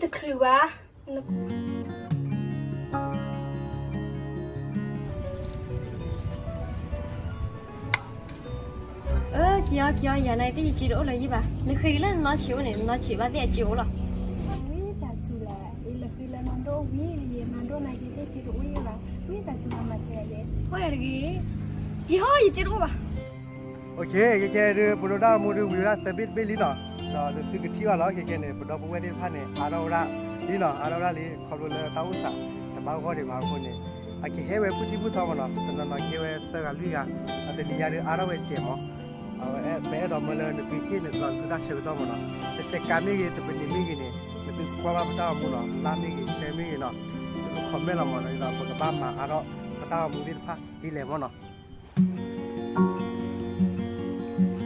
တချုးဘၣ်. အၢ က့ၤအီၤ က့ၤအီၤ ယၤန့ၣ် သ့ၣ်ယစ့တအိၣ်လၢၤယံၣ်ဘၣ်. လဲၤဃ့က့ၤလၢနနီၢ်ဆံးအိၣ်န့ၣ် နနီၢ်ဆံးဘၣ်သ့ၣ်အစ့အိၣ်လီၤ. ဝံသးစူၤလဲၣ်, ယလဲၤဃ့လၢနီၢ်ဒိၣ်ဝံၤ ယနီၢ်ဒိၣ်နာ်က့ သ့ၣ်စ့တအိၣ်ယံၣ်ဘၣ်. ဝံသးစူၤမၤစၢၤယၤ, ဟီၣ်ယၤတဂ့ၤ, ယဟီၣ်ယစ့တအိၣ်ဘၣ်. ခဲခဲဒုး ပဒိၣ်တၢ်အိၣ်မူဒုး ဝံၤဝဲဒၣ်သၢဘ့ၣ်တဘ့ၣ်လံနီၤ. ဒီးသုကထံၣ်ဘၣ်လီၤ ခဲခဲန့ၣ် ပဒီပုၢ်ဝဲၢ်သ့ၣ်တဖၣ်န့ၣ် အါထီၣ်ဝဲဒၣ်လံနီၤ, အါထီၣ်ဝဲဒၣ်လံ ခီဖျိလၢတၢ်အိၣ်သး တဘၣ်ဂီၢ်ဒံးဘၣ်အဃိန့ၣ် အကဟဲဝဲဖုၣ်ထံဖုၣ်ထီမးနီၤ. တနီၤနီၤကဟဲဝဲသၢဂၤလွံၢ်ဂၤ, ဒီးတနံၤညါဒုးအါထီၣ်ဝဲစဲးမး, အ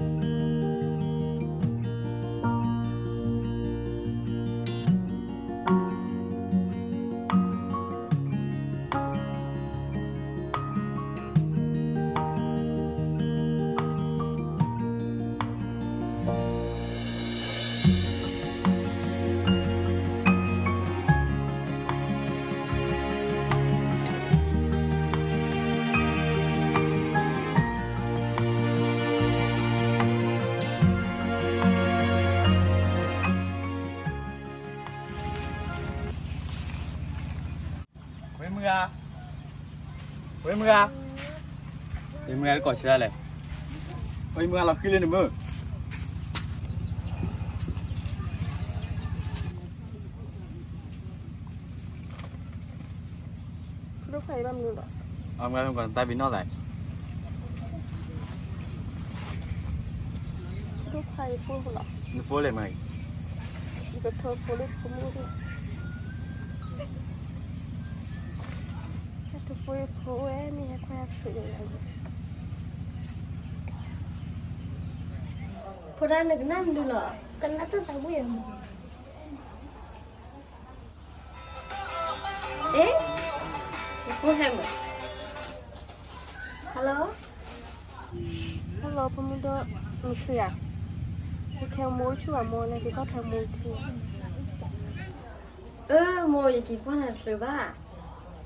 ဝဲပအဲၣ်ဒိးမၢလၢနသုဟ့ၣ်နသးလၢသုတၢ်ဆၢကတီၢ်မးနီၤ. တစဲးကါမ့ၢ်ဂ့ၤ တပနံၤမ့ၢ်ဂ့ၤန့ၣ် နသုကွၢ်ဘၣ်ပတၢ်အိၣ်မူနီၤ, လါမ့ၢ်ဂ့ၤ ဆဲမ့ၢ်ဂ့ၤနီၤ, သုက comment လီၤမးနီၤ, ဒီးပကဘၣ်မၤအါထီၣ်ပတၢ်အိၣ်မူသ့ၣ်တဖၣ်ဒ်လဲၣ်မးနီၤ. ဝဲမုၢ်ဂၤ, ဝဲမုၢ်ဂၤ, ဝဲမုၢ်ဂၤတကိးဆၢဒၣ်လဲၣ်, ဝဲမုၢ်ဂၤလီၤဃံလၢနမုၢ် ဒိၣ်ခွါအံၤဘၣ်မနုၤလီၤ, အမုၢ်ဂၤတၢ်ဘံနီၢ်သး ဒိၣ်ခွါအံၤဖိလီၤ, နဖိလဲၣ်မးအံၤ, ယကထိဖိလၢဖိမုၣ်ဒၣ်, ဟဲထိဖိယဖိဝဲမ့ၢ်ဟဲခွါယၤချုးလၢယၤ, ဖိဒါနကနၣ်မနုၤလီၤ, ကနၣ်တၢ်သးဝံၣ်အမး အ့, ယဖိဟဲမး, hello, hello ဖိမုၣ်ဒိၣ်, နချုးဧါ, ယကဲမိၢ်အိၣ်ဆူၣ်ဘၣ်မိၢ်န့ၣ် က့ၤကွၢ်ထွဲမိၢ်ချုးဧါ, အၢ မိၢ် ယက့ၤကွၢ်နၤတချုးဘၣ်,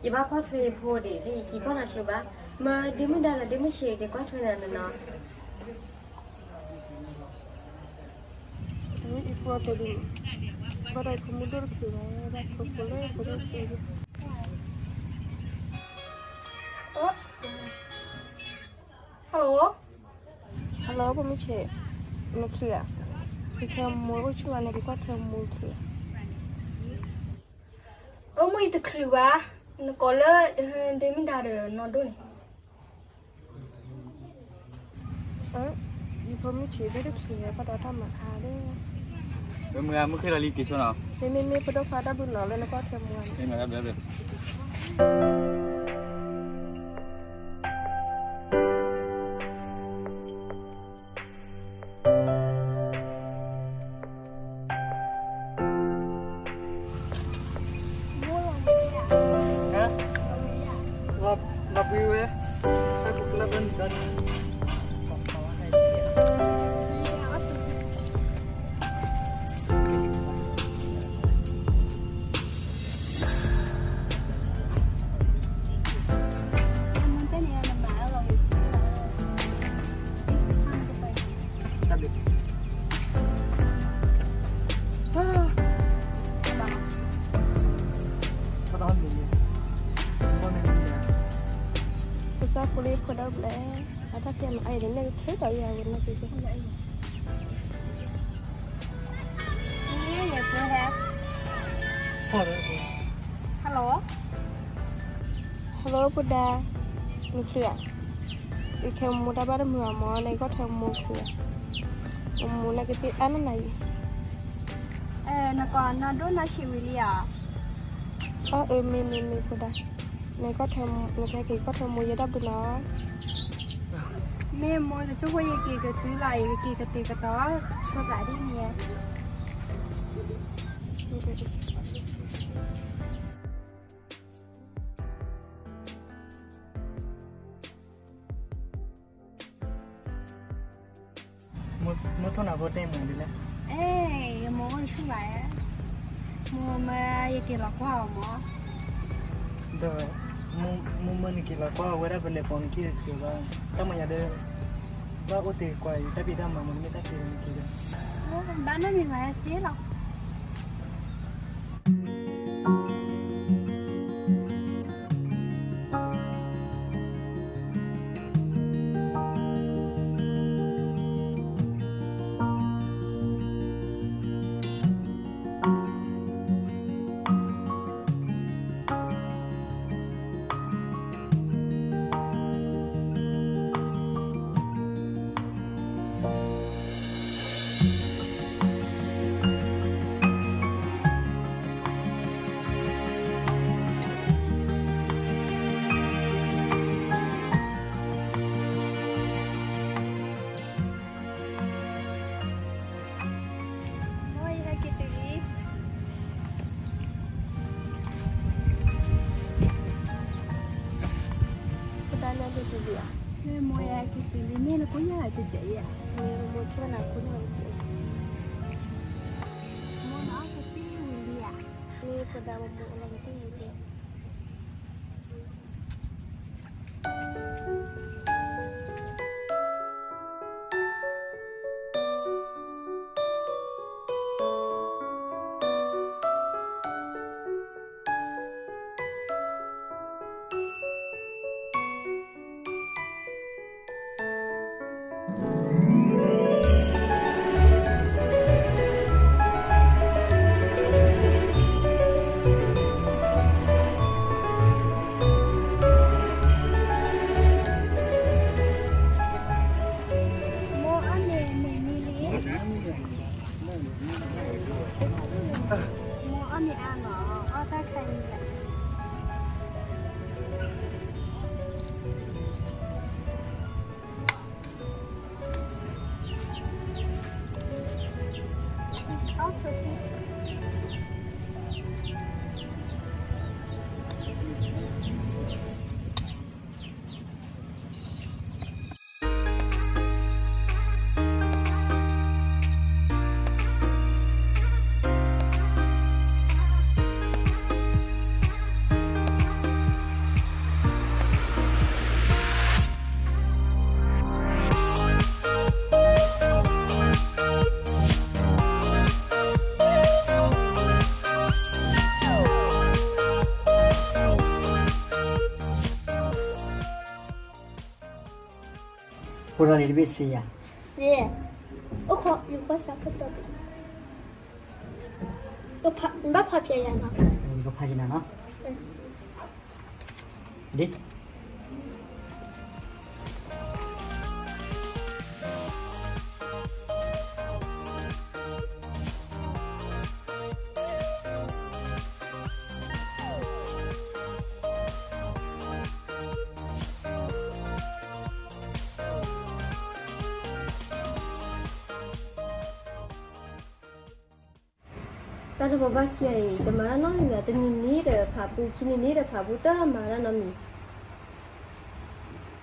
ယဘၣ်ကွၢ်ထွဲယဖိဒံး ယက့ၤကွၢ်နၤတချုးဘၣ်, မ့ၢ်ဒ့မုၣ်ဒါဒီးဒ့မုၣ်ဆံး က့ၤကွၢ်ထွဲနၤနီၤနီၤ အံၤဖိတဒံး, ဘၣ်ဒီးဖိမုၣ်ဒိၣ်တချုးဘၣ်, ဘၣ်ဖိဖိလၢဖိဒိၣ်ဆံး, hello, hello ဖိမုၣ်ဆံး, နချုးဧါ, ယကဲမိၢ်အိၣ်ဆူၣ်ဘၣ်န့ၣ် က့ၤကွၢ်ထွဲမိၢ်ချုးဧါ, အိၣ်မိၢ်ယတချုးဘၣ်, နကိးလၢ ဒ့မုၣ်ဒါဒီးနီၢ်ဒိၣ်န့ၣ် ယဖိမုၣ်ဆံး ဒိၣ်တချုး ဘၣ်ဒီးတၢ်မၤအါဒီး, မုၢ်ဂၤ မုၢ်ဃ့လီၤလံ က့ၤဆိနီၤ, မ့မ့မ့ၢ် ဖိဒိၣ်ခွါ တၢ်ဘျုးနီၤ လၢနကွၢ်ထွဲမိၢ်ဂၤန့ၣ်, မ့ၢ်မတၤဘျုးဘျုး လီၤဘှံးဝဲ, တၢ်ကူၣ်ကျၢၢ်ဘၢနုာ်ဒီး တၢ်ဘျုး ကစၢ်ဖိလၢဖိဒီဘျဲၣ်, အတၢ်တဲမၤအါအံၤန့ၣ် မ့ၢ်ကချုးဒီးယၤဝဲန့ၣ်က့ၤ, ယဲယဲဟဲ, hello, hello ဖိဒါ, နချုးဧါ, ယကဲမိၢ်တၢ်ဘၣ်တမုာ်အမး နကီၢ်ထွဲမိၢ်ချုးဧါ, မိၢ်နကသ့အါနနၤယံၤ, နကိးနီၢ်ဒိၣ်နီၢ်ဆံးဝံၤလံဧါ, အၢ မ့ၢ်မ့ၢ်မ့ၢ်ဖိဒါ, နကီၢ်ထွဲ, နကဟဲက့ၤကီၢ်ထွဲမိၢ်ယဲတၢ်ဘျုးနီၤ, မ့ၢ်မိၢ်တစိၢ်ဖိယက့ၤကတုၤလီၤ ယကက့ၤကတုၤကတီၤ ဆိသးဒ်န့ၣ် မိၢ်ထိၣ်နၢ်ဖိတဲမ့ၢ်ဒ်လဲၣ်. အဲ ယမိၢ်အိၣ်တဆူၣ်ဘၣ်. မိၢ်မၢယက့ၤလီၤကွၢ်အီၤမၢ်. ဒီး မိၢ်မၢနက့ၤလီၤကွၢ်အီၤဝဲဒၣ်ပလဲၤပိာ်နခံတစဲးဘၣ်. တၢ်မၤယၤဒီး ဘၣ်အိၣ်တ့ၢ်ကွၢ်အံၤ တၢ်ဖံးတၢ်မၤမ့ၢ်နမ့ၢ်တၢ်က့ၤဒီးနက့ၤဒီး ဘၣ်နီတမံၤဘၣ်သ့လီၤ. မိၢ်ယဟဲက့ၤတုၤလံ. ပတၢ်နၢ်ဒိၣ်တုၤလံဧါ. မိၢ်ယဟဲက့ၤတုၤလံ မ့ၢ်နကိးညါလၢကဲကဲအံၤဧါ. မိၢ်ဆိၣ်နၤကိးညါလၢကဲ. မိၢ်နအီၣ်ကသံၣ်ဝံၤလံဧါ. မ့ၢ်ပဒၣ်မိၢ်မိၢ်အလီၢ်ကသံၣ်ဝံၤလံ. မိၢ်အီၣ်မ့ၤမ့ၤမံလံ. မိၢ်အီၣ်မ့ၤအါမး အီၣ်တၢ်ခါအံၤလီၤ. ဖိဒီးန့ၣ်တဘ့ၣ်စ့ယၤ, စ့, အိၣ်ခိး ယကဖးစးဖိတီ, ဘၣ်ဖးဖျဲးယၤနီၤ, ယကဖးက့ၤနၤနီၤ, ဒ် တၢ်တဘိးဘၣ်ခံဂၤအံၤ တမၤတၢ်နီတမံၤ, တနံၤနံၤဒီးဖးပူၤ, ခံနံၤနံၤဒီးဖးပူၤ, တမၤတၢ်နီတမံၤ.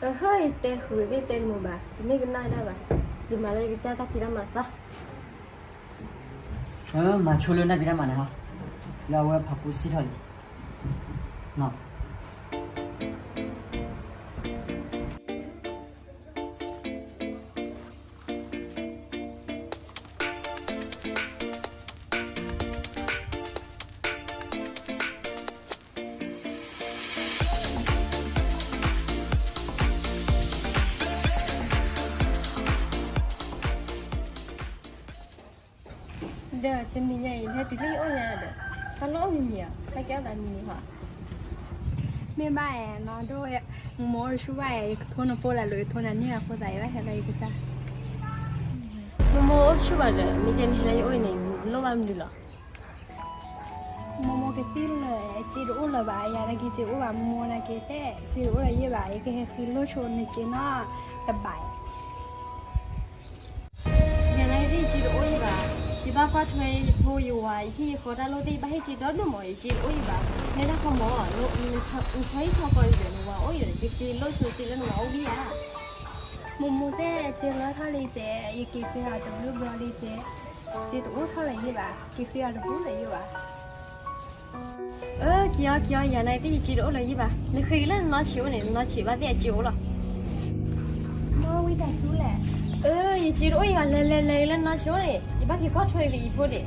အဟၢ ယတဲဃုာ်သ့ၣ်တဲတမုာ်ဘၣ်, ယမ့ၢ်ကနၣ်ဒၣ်ဘၣ်, ယမၤလၢယကစၢ်တၢ်ဖံးတၢ်မၤသး, မၤဆိလၢနၢ်ဖံးတၢ်မၤန့ၣ်ဟီ, လၢအဝဲဖးပူၤစံၣ်ထီၣ်လံ, နီၤ. ဒီးတနံၤညါအံၤ ဟဲတုၤလၢယအိၣ်ညါဒီး တၢ်လီၢ်အိၣ်မံၤမံၤဧါ, ဟဲကဲအသးမံၤမံၤဟီ. မ့ၢ်ဘၣ်အဲၣ်နီၤဒိၣ်, မိၢ်အိၣ်တဆူၣ်ဘၣ်အဲၣ်, ယကထိနဖိလၢလိာ် ယထိနၤန့ၢ်အဃိသး ယဘၣ်ဟဲလၢယကစၢ်. မိၢ်မိၢ်အိၣ်တဆူၣ်ဘၣ်ဒီး မ့ၢ်ကဲနဟဲလၢယအိၣ်အံၤန့ၣ် နလိၣ်ဘၣ်မနုၤလီၤ. မိၢ်မိၢ်ကသံၣ်လၢာ်, စ့တအိၣ်လၢၤဘၣ်, ယၤနာ်က့စ့အိၣ်ဘၣ်, မိၢ်မိၢ်နာ်က့တဲ စ့တအိၣ်လၢၤယဲၢ်ဘၣ်, ယကဟဲဃ့လိၢ်ဆိနစ့နီၤ, တဘၣ်. ယၤနာ်က့သ့ၣ်စ့တအိၣ်ယဲၢ်ဘၣ်, ယဘၣ်ကွၢ်ထွဲယဖိယဝၤ ယဟံၣ်ယဃီတၢ်လိၣ်သ့ၣ် ယဘၣ်ဟ့ၣ်စ့ဒီဒိၣ်မး, ယစ့တအိၣ်ယဲၢ်ဘၣ်, နဲဒၣ်ခီမး, နဆီဟံၣ်ဆီဃီဒီး နဝၤအိၣ်အံၤဒီး ယဃ့လိၢ်ဆိစ့လၢနဝၤအိၣ်ဝံၤဧါ. မိၢ်မိၢ်သ့ၣ် စ့လီၤထီၣ်လံကဲ, ယက့ၤဃ့အီၤတဘျုးဘျီလံကဲ, စ့တအိၣ်ထီၣ်လၢၤယဘၣ်, က့ၤဃ့အီၤတဘျုးလၢၤယဘၣ်. အၢ က့ၤအီၤ က့ၤအီၤ ယၤန့ၣ်သ့ၣ် ယစ့တအိၣ်လၢၤယဘၣ်, လဲၤဃ့က့ၤလၢနနီၢ်ဆံးအိၣ်န့ၣ်, နနီၢ်ဆံးဘၣ်သ့ၣ်အစ့အိၣ်လီၤ. မ့ၢ်ဝံသးစူၤလဲၣ်. အၢ ယစ့တအိၣ်ယဘၣ်, လဲၤလဲၤလဲၤက့ၤလၢနနီၢ်ဆံးအိၣ်န့ၣ်, ယဘၣ်က့ၤကွၢ်ထွဲလံယဖိန့ၣ်.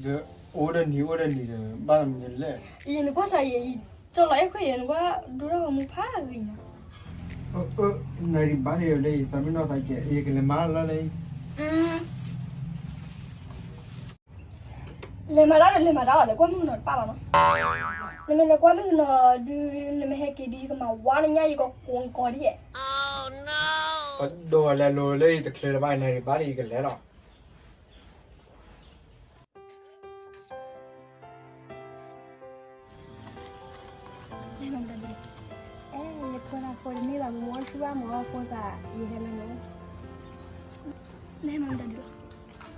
ဒီးအိၣ်ဒီးနံၤ အိၣ်ဒီးနံၤဒီး ဘၣ်မနုၤလဲၣ်. အံၤ နကွၢ်စ့ၢ်ယဲ, ကၠီလီၤအဲၣ်ခွဲးယဲ, နကွၢ်ဒိၣ်ထီၣ်ဂီၤမူဖးဂ့ၤညါ. အၢ နၤဒံးဘၣ်လံဒီး ယသးမ့ၢ်နီၢ်သးကဲး, ယကလဲၤမၤလီၤလံ. လဲၤမၤတၢ်ဒီး လဲၤမၤတၢ်အီၤ, လဲၤကွၢ်မုၣ်ကနီၤတပၣ်ဘၣ်မး. နမ့ၢ်လဲၤကွၢ်မုၣ်ကနီၤဒုး နမ့ၢ်ဟဲက့ၤဒုး ယကမၤဝါနညၣ် ယကကိးကိးဒ်ယဲ. ပဒိးလဲၤလိၤလၢယတချုးလၢၤဘၣ်, နၤဒံးဘၣ်လံ ယကလဲၤလီၤ. လဲၤမၤတၢ်ဒုး, အဲ ယဖိသၣ်ဖိတမ့ၢ်ဘၣ်, မိၢ်မိၢ်ဆူၣ်ဘၣ်မိၢ်အဃိသး ယဟဲလၢနၤ. လဲၤမၤတၢ်ဒုးလီၤ.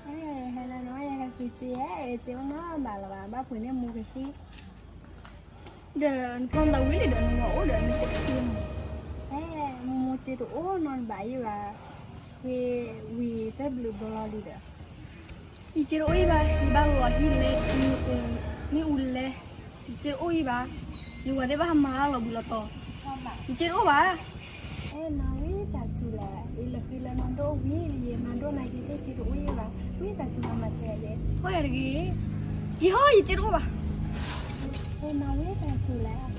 အဲ ဟဲလၢနၤ, ယဟဲဃ့စ့, စ့အိၣ်နီတဘ့ၣ်လၢၤဘၣ်, ဘၣ်ပှ့ၤန့ၢ်မိၢ်ကသ့. ဒီးနဖီၣ်သးဝံၤလံဒီး နဝၤအိၣ်ဒီးနသ့ၣ်ခံမး. အဲ မိၢ်မိၢ်စ့တအိၣ်နီတဘ့ၣ်ယဘၣ်, ဃ့ဝံၤသၢဘျုးဘျီလံဒီး ယစ့တအိၣ်ယဘၣ်, ယဘၣ်လီၤဟံၣ်မ့ၢ်, မ့ၢ်အူလဲ, ယစ့တအိၣ်ယဘၣ်, ယဝၤသ့ၣ်ဘၣ်ဟးမၤလီၤဘှံးလီၤတီၤ, ယစ့တအိၣ်ဘၣ်. အဲ နဝံသးစူၤလဲၣ်, ယလဲၤဃ့လၢနၤဒိၣ်ဝံၤလံ, ယမၤဒိၣ်နၤက့ၤသ့ၣ်စ့တအိၣ်ယဘၣ်, ဝံသးစူၤမၤစၢၤယဲ, ဟီၣ်ယၤတဂ့ၤ, ယဟီၣ်ယစ့တအိၣ်ဘၣ်. အဲ နဝံသးစူၤလဲၣ်,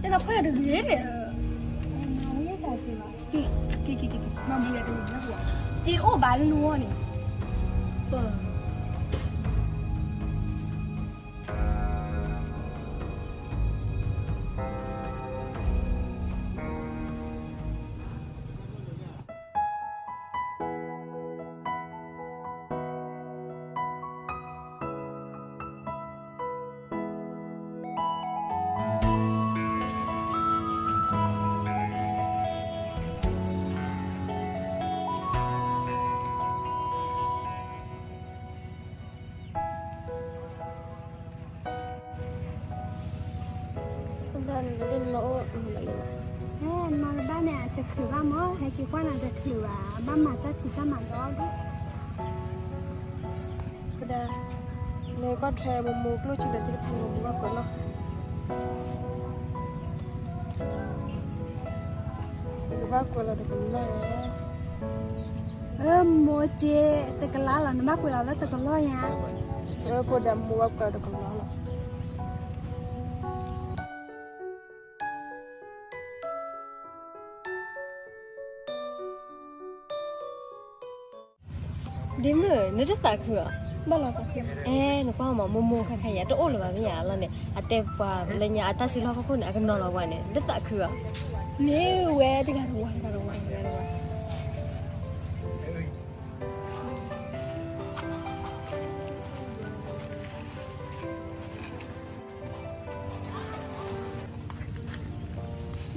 တဲနၤဖီၣ်ယၤတဂ့ၤန့ၣ်, အဲ နဝံသးစူၤလီၤ. က့ၤ က့ၤ က့ၤ က့ၤ မၤမူယၤတဂ့ၤ, စ့တအိၣ်ဘၣ်လၢနဂီၢ်န့ၣ်, ပ ဟဲမၤတဘၣ်န့ၣ် အတချုးဘၣ်မး, ဟဲက့ၤကွၢ်နၤတချုးဘၣ်, အဘၣ်မၤတၢ်ဖံးတၢ်မၤဒီးဒၣ်, ကဒၣ်, လဲၤကွၢ်ထွဲမိၢ်မိၢ်ကျိၣ်စ့ဒီးသ့ၣ်တဖၣ်န့ၣ် မိၢ်ဘၣ်ကွဲးလီၤ. နဘၣ်ကွဲးလီၤတကလီၢ်ဧါ. အၢ မိၢ်စ့တကလးလီၤ, နဘၣ်ကွဲးလီၤလၢတကလီၢ်ဧါ. အၢ ဖိဒီးမိၢ်ဘၣ်ကွဲးလီၤတကလီၢ်လီၤ. ဒ့မုၣ် နတသးခုဧါ. ဘၣ်လီၤသးခု. အဲ နကွၢ်မး မိၢ်မိၢ်ခါခါယၤ တအိၣ်လၢၤဘၣ်မ့ၢ်ယၤလီၤန့ၣ် အတဲပှၤလၢညါအတၢ်စုလီၢ်ခီၣ်ခိၣ်န့ၣ် အကနီၤလီၤပှၤန့ၣ် နတသးခုဧါ. မ့ၢ်ဝဲတဂၤတဝၤ တဂၤတဝၤ တဂၤတဝၤ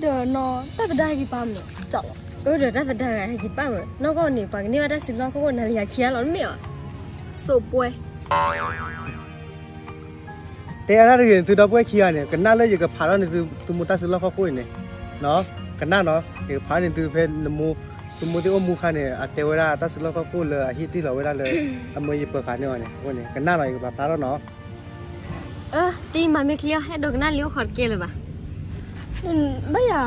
ဒီးနီၢ်တၢ်သဒါဟဲက့ၤပာ်မုာ်. အၢ ဒီးတၢ်သဒါဂၤ ဟဲက့ၤပာ်မုာ် နီၢ်ကီၢ်န့ၣ် ပှၤကန့ၢ်ဘၣ်တၢ်စုလီၢ်ခီၣ်ခိၣ် နၤလၢယၤခံဂၤလီၤ မ့ၢ်ဧါ. စိာ်ပွဲ တဲအါတၢ်တဂ့ၤ သုဒီပုၢ်ဝဲၢ်ခံဂၤန့ၣ် ကနၣ်လၢယကဖးထီၣ်န့ၣ် သုမိၢ်တၢ်စုလီၢ်ခီၣ်ခိၣ်အံၤန့ၣ် ကနၣ်နီၤ ယကဖးန့ၣ် သုဖဲနမိၢ် သုမိၢ်သ့ၣ်အိၣ်မူခါန့ၣ် အတဲဝဲဒၣ်တၢ်စုလီၢ်ခီၣ်ခိၣ်လၢအဟ့ၣ်တ့ၢ်လီၤဝဲဒၣ်လၢ အမၢယပၢၤဃာ်န့ၢ်အီၤန့ၣ် အဃိန့ၣ် ကနၣ်လီၤ ယကပာ်ဖျါထီၣ်နီၤ. အၢ တံၤမၤမ့ၢ်ချံအီၤ ဟဲဒိးကနၣ်လံအိၣ်ခိးတကဲလၢၤဘၣ်. ဘၣ်ယၤ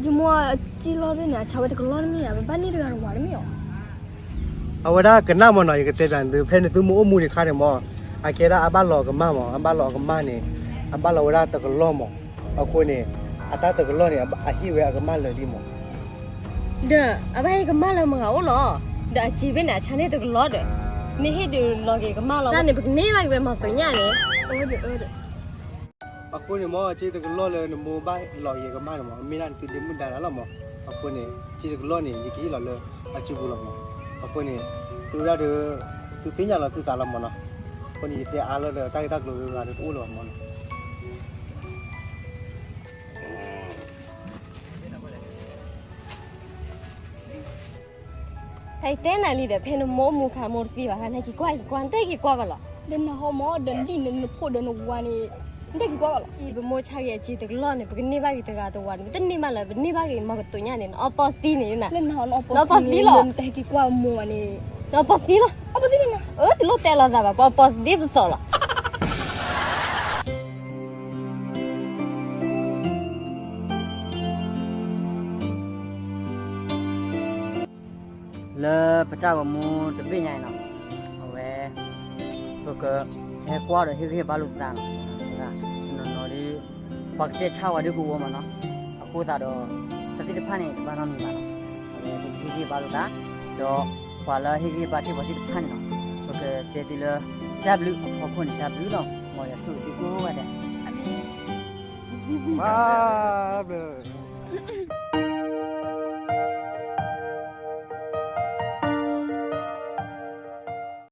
ယမိၢ်အစ့လီၢ်ဖဲန့ၣ် အဆါဝဲတကလီၢ်တမ့ၢ်ဧါ, ပဘၣ်န့ၢ်တဂၤတဝၤတမ့ၢ်ဧါ. အဝဲဒၣ်ကနၣ်မးနီၤ ယကတဲဘၣ်သု ဖဲနသုမိၢ်အိၣ်မူဒံးခါန့ၣ်မး အကဲဒၣ်အဘၣ်လီၤအကမၢ်မး အဘၣ်လီၤအကမၢ်န့ၣ် အဘၣ်လီၤဝဲဒၣ်တကလီၢ်မး အဃိန့ၣ် အတၢ်တကလီၢ်န့ၣ် အဟ့ၣ်ဝဲအကမၢ်လၢာ်လံမး. ဒီးအဘၣ်ဟ့ၣ်ကမၢ်လၢမုၢ်ဂၤအိၣ်လီၤ. ဒီးအစ့ဖဲန့ၣ် အဆါန့ၢ်တကလီၢ်ဒီး မ့ၢ်ဟ့ၣ်ဒုးလီၤက့ၤကမၢ်လီၤ တၢ်န့ၣ် ပကန့ၢ်ဘၣ်က့ၤဝဲမၤသ့ၣ်ညါန့ၣ် အဃိန့ၣ်မး စ့တကလီၢ်လၢနမိၢ်ဘၣ်လီၤက့ၤကမၢ်န့ၣ်မး မ့ၢ်ဒၣ်နသုဒ့မုၣ်ဒါလီၤမး. အဃိန့ၣ် စ့တကလီၢ်န့ၣ် ယကဟ့ၣ်လီၤလၢ အစုပူၤလီၤမး. အဃိန့ၣ် သုဝဲဒၣ်ဒီး သုသ့ၣ်ညါလီၤသုသးလီၤမးနီၤ. အဃိန့ၣ် ယတဲအါလၢဒီး တၢ်ဂ့ၢ်တၢ်ကျိၤဂ့ၤဂ့ၤဒီး တအိၣ်လၢၤဘၣ်မးနီၤ. တၢ်အံၤတဲနၤလံဒီး ဖဲနမိၢ်မူခါမိၢ်တသံဘၣ်ခါ နဟဲက့ၤကွၢ်က့ၤကွၢ် နတဟဲက့ၤကွၢ်ဘၣ်လီၤ. ဒီးနဟီမး ဒီးနဒံၣ်န့ၣ် နဖိဒီးနဝၤန့ၣ် နတဟဲက့ၤကွၢ်ဘၣ်လီၤ. အံၤ ပမိၢ်ဆါက့ၤအစ့တကလီၢ်န့ၣ် ပကန့ၢ်ဘၣ်က့ၤတဂၤတဝၤန့ၣ် ပတန့ၢ်ဘၣ်လၢၤ ပန့ၢ်ဘၣ်က့ၤမီၤကတိၤညါန့ၣ် နအီပီသံန့ၣ်နၤ. နအီပီသံလီၤ. နတဟဲက့ၤကွၢ်မိၢ်န့ၣ် နအီပီသံလီၤ. အီပီသံန့ၣ်နၤ. အၢ တလိၣ်တဲလီၤသးဘၣ် ပအီပီသံပသီးလီၤ. လၢပတၢ်ဂီၤမူတဘ့ၣ်ညါအံၤနီၤ, အဝဲ ပကဟဲကွၢ်ဒီးဟ့ၣ်ဂံၢ်ဟ့ၣ်ဘါလိာ်သးနီၤ, နီၤနီၤဒ် ပှၤကတဲဆါဝဲဒ်ကဝီၤမးနီၤ, အဃိသတးဒီး တၢ်သ့ၣ်တဖၣ်န့ၣ် တဘၣ်နီတမံၤဘၣ်နီၤ, အဝဲပကဟ့ၣ်ဂံၢ်ဟ့ၣ်ဘါလိာ်သး, ဒီးပှၤလၢဟ့ၣ်ဂံၢ်ဟ့ၣ်ဘါထံၣ်ပှၤသ့ၣ်တဖၣ်န့ၣ်နီၤ, ပကတဲသုလၢ တၢ်ဘျုးအဖီခိၣ်န့ၣ် တၢ်ဘျုးလီၤ, မ်ယွၤဆိၣ်ဂ့ၤသုကိးဂၤဒဲး, အမ့ၢ် ဘၣ်ဘျုး